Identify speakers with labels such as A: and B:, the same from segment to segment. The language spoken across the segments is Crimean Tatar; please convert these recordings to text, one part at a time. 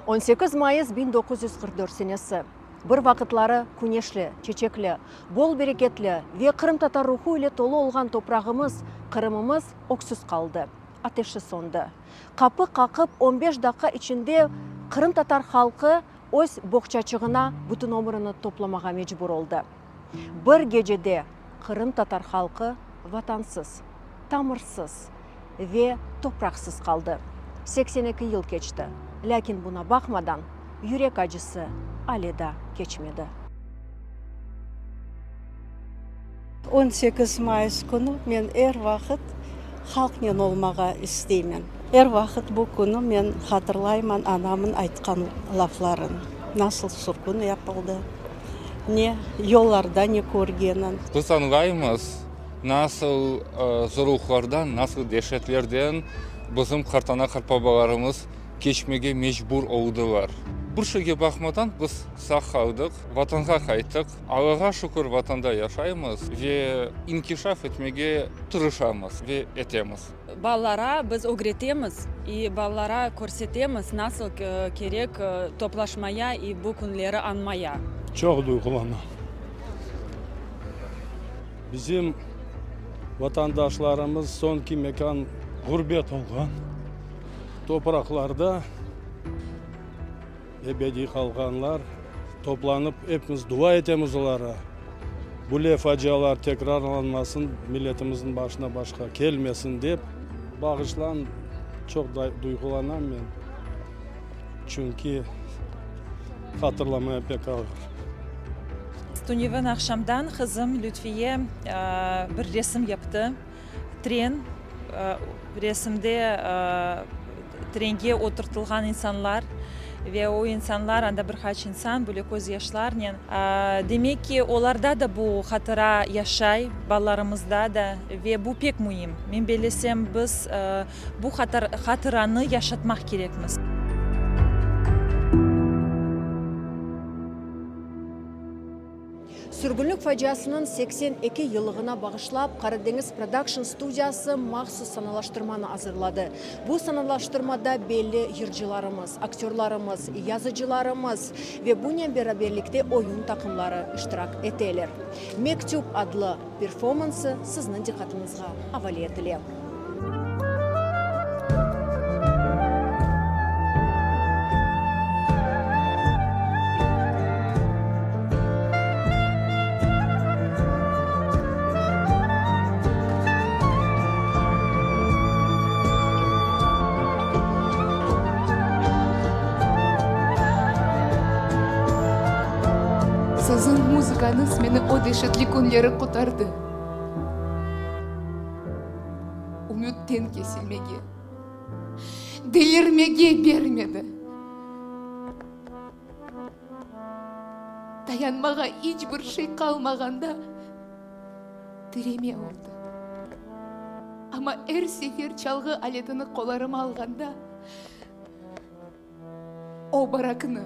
A: 18 mayıs 1944 senesi. Bir vaqıtları küneşli, çeçekli, bol bereketli ve qırımtatar ruhu ile tolu olğan toprağımız, Qırımımız öksüz qaldı, ateşi söndi. Qapı qaqıp on beş daqqa içinde qırımtatar halqı öz boğçaçığına bütün ömrüni toplamağa mecbur oldı. Bir gecede qırımtatar halqı vatansız, tamırsız ve topraqsız qaldı. 82 yıl keçti, lâkin buna baqmadan, yürek acısı ale da keçmedi.
B: 18 mayıs künü men er vaqıt halqnen olmağa isteymen. Er vaqıt bu künü men hatırlayman anamın aytqan lafların, nasıl sürgün yapıldı, ne yollarda ne körgenin.
C: Biz añlaymız, nasıl zorluqlardan, nasıl deşetlerden bizim qartana-qartbabalarımız keçmege mecbur oldılar. Bir şeyge baqmadan biz sağ qaldıq, Vatanğa qayttıq. Allağa şükür, Vatanda yaşaymız ve inkişaf etmege tırışamız ve etemiz.
D: Balalara biz ögretemiz i balalara körsetemiz, nasıl kerek toplaşmaya i bu künleri añmaya.
E: Çoq duyğulanam. Bizim vatandaşlarımız soñki mekân ğurbet olğan topraqlarda ebediy qalğanlar. Toplanıp epimiz dua etemiz olara. Böyle facialar tekrarlanmasın, milletimizniñ başına başqa kelmesin dep. Bağışlan, çoq duyğulanam men, çünki hatırlamaya pek ağır.
F: Tünevin aqşamdan qızım Lütfiye bir resim yaptı. Tren, resimde trenge oturtılğan insanlar ve o insanlar, anda bir qaç insan böyle közyaşlarnen. Demek ki, olarda da bu hatıra yaşay, balalarımızda da ve bu pek müim. Men bellesem, biz bu hatıranı yaşatmaq kerekmiz.
A: Sürgünlik faciasınıñ 82 yıllığına bağışlap, Qaradeñiz Production studiyası mahsus sanalaştırmanı azırladı. Bu sanalaştırmada belli yırcılarımız, aktörlarımız, yazıcılarımız ve bunen beraberlikte oyun taqımları iştirak eteler. Mektüp adlı performansı sizniñ diqqatıñızğa avale etile.
G: Siziñ muzıkañız meni o deşetli künleri qurtardı. Ümütten kesilmege, delirmege bermedi. Dayanmağa iç bir şey qalmağanda tireme oldı. Amma er sefer çalğı aletini qollarıma alğanda, o baraknı,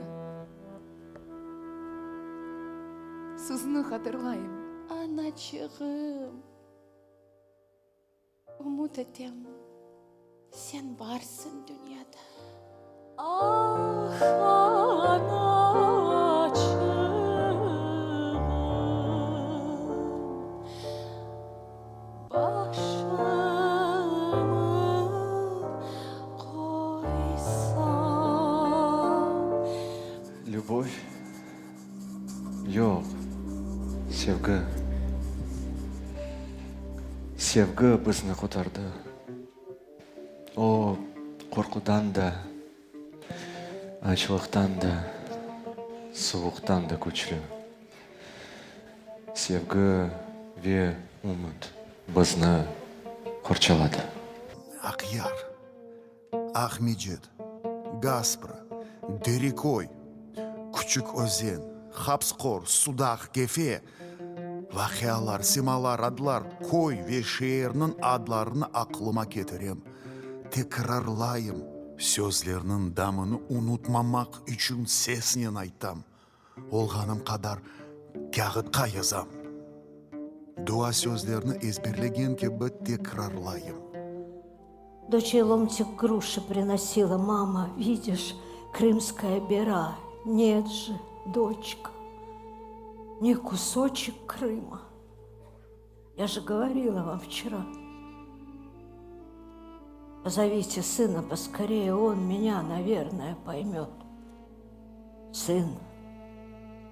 G: sizni hatırlayım.
H: Anaçığım, ümüt etem, sen barsıñ dünyada. Ah, anaçığım, başımı qoysam.
I: Lübov? Yoq, sevgi. Sevgi bizni qurtardı. O, qorqudan da, açlıqtan da, suvuqtan da küçlü. Sevgi ve ümüt bizni qorçaladı.
J: Aqyar, Aqmecit, Gaspra, Dereköy, Küçük Özen, Hapsqor, Sudaq, Kefe, vaqialar, simalar, adlar, köy ve şeerniñ adlarını aqlıma ketirem, tekrarlayım. Sözlerniñ damını unutmamaq içün sesnen aytam, olğanım qadar kâğıtqa yazam. Dua sözlerini ezberlegen kibi tekrarlayım.
K: Doçey lomtik gruşi prinosila, mama, vidiş? Крымская бера, нет же, дочка, не кусочек Крыма. Я же говорила вам вчера. Позовите сына поскорее, он меня, наверное, поймет. Сын,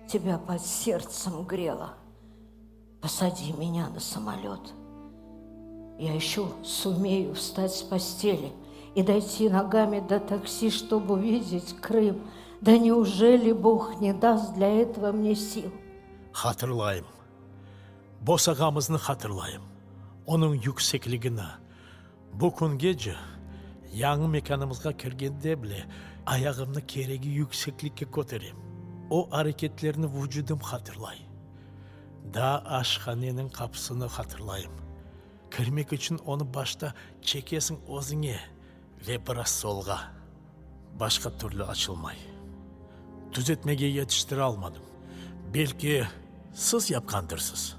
K: тебя под сердцем грело. Посади меня на самолет. Я еще сумею встать с постели и дойти ногами до такси, чтобы увидеть Крым. Да неужели Бог не даст для этого мне сил?
L: Hatırlayım. Bosağamıznı hatırlayım, onıñ yüksekligini. Bu küngece, yañı mekânımızğa kirgende bile, ayağımnı keregi yükseklikke köterem. O areketlerni vucudım hatırlay. Daa aşhaneniñ qapısını hatırlayım. Kirmek içün onı başta çekesiñ özüñe ve biraz solğa. Başqa türlü açılmay. Tüzetmege yetiştiralmadım. Belki, siz yapqandırsız?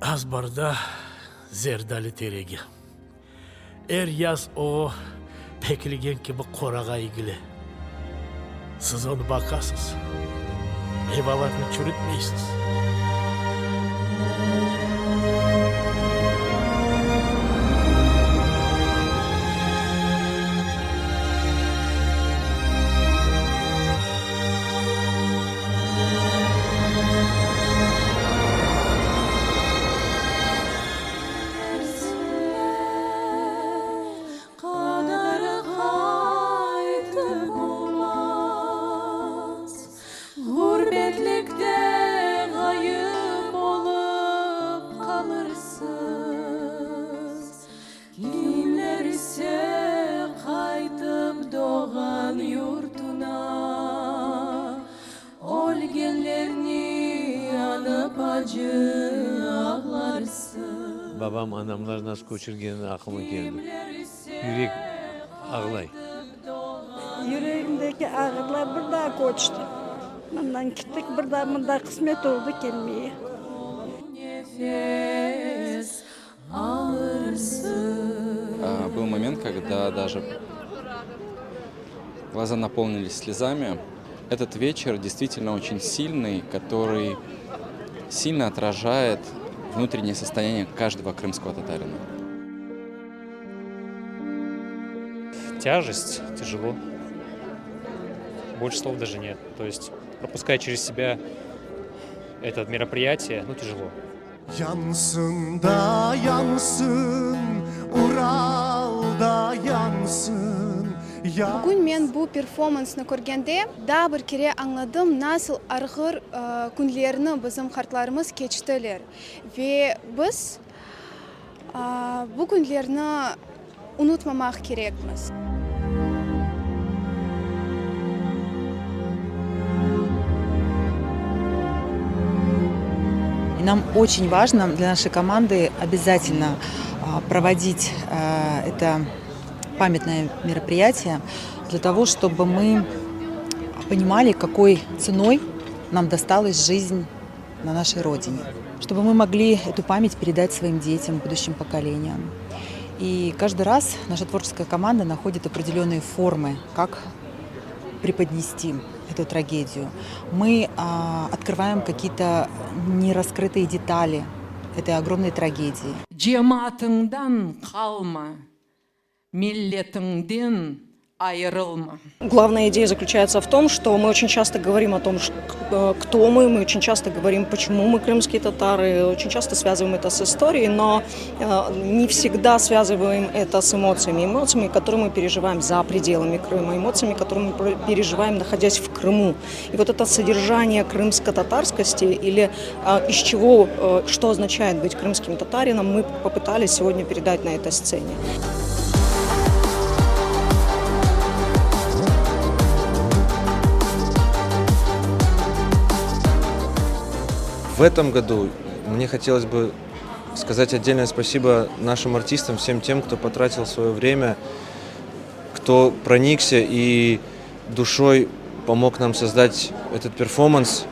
L: Azbarda zerdali teregi. Er yaz o, pekilgen kibi qorağa egile. Siz onı baqasız, meyvalarını çürütmeysiz.
M: Qadar qaytıp olmaz. Ğurbetlikte ğayıp olıp qalırsız. Kimler ise qaytıp doğğan yurtuna, Ölgenlerni añıp acı ağlarsız.
N: Babam, anamlar nasıl köçürgeni aqlıma keldi. Yürek ağlay.
O: Yüregimdeki ağrılar bir daa köçti. Mından kettik, bir daa mında qısmet oldı kelmege.
M: Nefes alırsız.
P: Был момент, когда даже глаза наполнились слезами. Этот вечер действительно очень сильный, который сильно отражает внутреннее состояние каждого крымского татарина.
Q: Тяжесть, тяжело. Больше слов даже нет. То есть пропускать через себя это мероприятие, ну, тяжело.
R: Yansın da yansın, Ural da yansın, ya.
S: Bugün men bu performansnı körgende, daa bir kere añladım, nasıl ağır künlerni bizim qartlarımız keçtiler ve biz bu künlerni unutmamaq kerekmiz.
T: И нам очень важно для нашей команды обязательно проводить это памятное мероприятие для того, чтобы мы понимали, какой ценой нам досталась жизнь на нашей родине, чтобы мы могли эту память передать своим детям, будущим поколениям. И каждый раз наша творческая команда находит определенные формы, как преподнести эту трагедию. Мы а, открываем какие-то нераскрытые детали этой огромной трагедии.
U: Cemaatıñdan qalma, milletiñden ayırılma.
V: Главная идея заключается в том, что мы очень часто говорим о том, э, кто мы, мы очень часто говорим, почему мы крымские татары, очень часто связываем это с историей, но э, не всегда связываем это с эмоциями. Эмоциями, которые мы переживаем за пределами Крыма, эмоциями, которые мы переживаем, находясь в Крыму. И вот это содержание крымско-татарскости или э, из чего, что означает быть крымским татарином, мы попытались сегодня передать на этой сцене.
I: В этом году мне хотелось бы сказать отдельное спасибо нашим артистам, всем тем, кто потратил свое время, кто проникся и душой помог нам создать этот перформанс.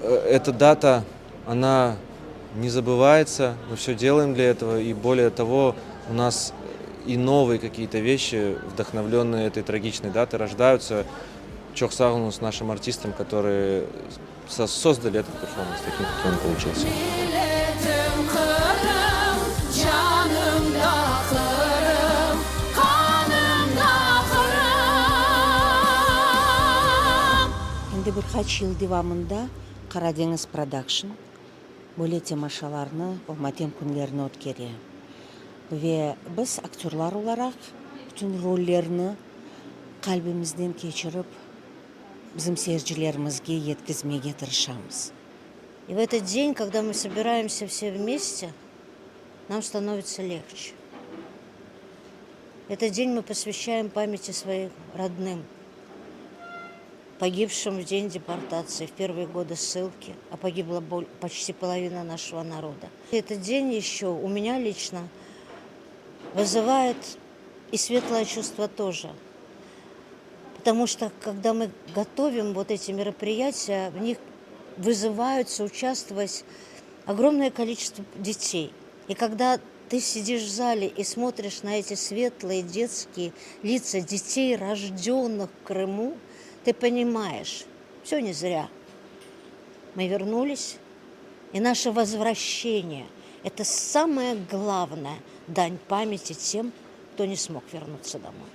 I: Э, эта дата, она не забывается, мы все делаем для этого, и более того, у нас. И новые какие-то вещи, вдохновленные этой трагичной датой, рождаются. Çoq sağ oluñız нашим артистам, которые создали этот перформанс таким, какой он получился.
M: Milletim Qırım, canım da Qırım, qanım da Qırım.
B: Endi bir qaç yıl devamında Qaradeñiz Prodakşn böyle temaşalarnı, o matem künlerini ötkere. Ve biz aktörlar olaraq bütün rollerni qalbimizden keçirip, bizim seyircilerimizge yetkizmege tırışamız.
K: И в этот день, когда мы собираемся все вместе, нам становится легче. Этот день мы посвящаем памяти своим родным, погибшим в день депортации, в первые годы ссылки, а погибла почти половина нашего народа. Этот день еще у меня лично вызывает и светлое чувство тоже. Потому что, когда мы готовим вот эти мероприятия, в них вызываются участвовать огромное количество детей. И когда ты сидишь в зале и смотришь на эти светлые детские лица детей, рожденных в Крыму, ты понимаешь, все не зря. Мы вернулись, и наше возвращение – это самое главное дань памяти тем, кто не смог вернуться домой.